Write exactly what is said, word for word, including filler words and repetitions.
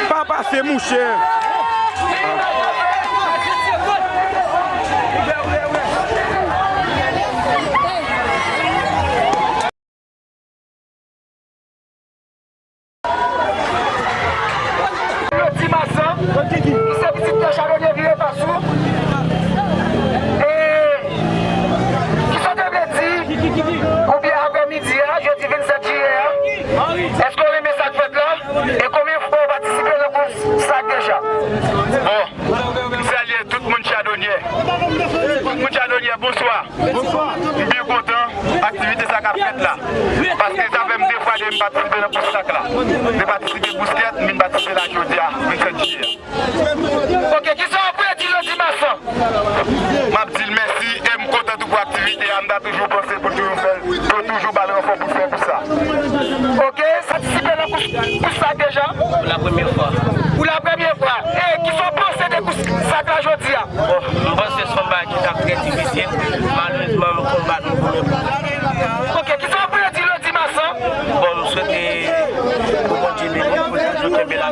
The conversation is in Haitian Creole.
Pa pase, mouche. Claudy Marsan, ki se pitit Pierre Charbonnier vire pa sou. E kisa w te vle di, oubyen aprè midi a, jodi vennsèt jiyè a, èske w renmen sa k fèt la? E konbyen fwa w patisipe nan kous sa deja? Bon, m salye tout moun Chadonyè. Tout moun Chadonyè, bonswa. M byen kontan aktivite sa k ap fèt la. Paske sa fè m de fwa de m patisipe nan kous sak la. M te patisipe kous kèt, m vin patisipe la jodi a, vennsèt jiyè. Ok, kisa w ap vle di Claudy Marsan? M ap di l mèsi e m kontan tou pou aktivite a. M ta toujou panse pou l toujou fè l, pou l toujou ba l ranfò pou l fè kous sa. Ok, patisipe nan kous, kous sa deja? Pou la premyè fwa. Pou la premyè fwa. E kisa w panse de kous sak la jodi a? Bon, m panse se yon bagay ki t ap trè difisil. Malerezman, m konbat m pou men. Ok, kisa w ap vle di Claudy Marsan? Bon, m swete pou Bondye beni, pou l toujou kenbe la.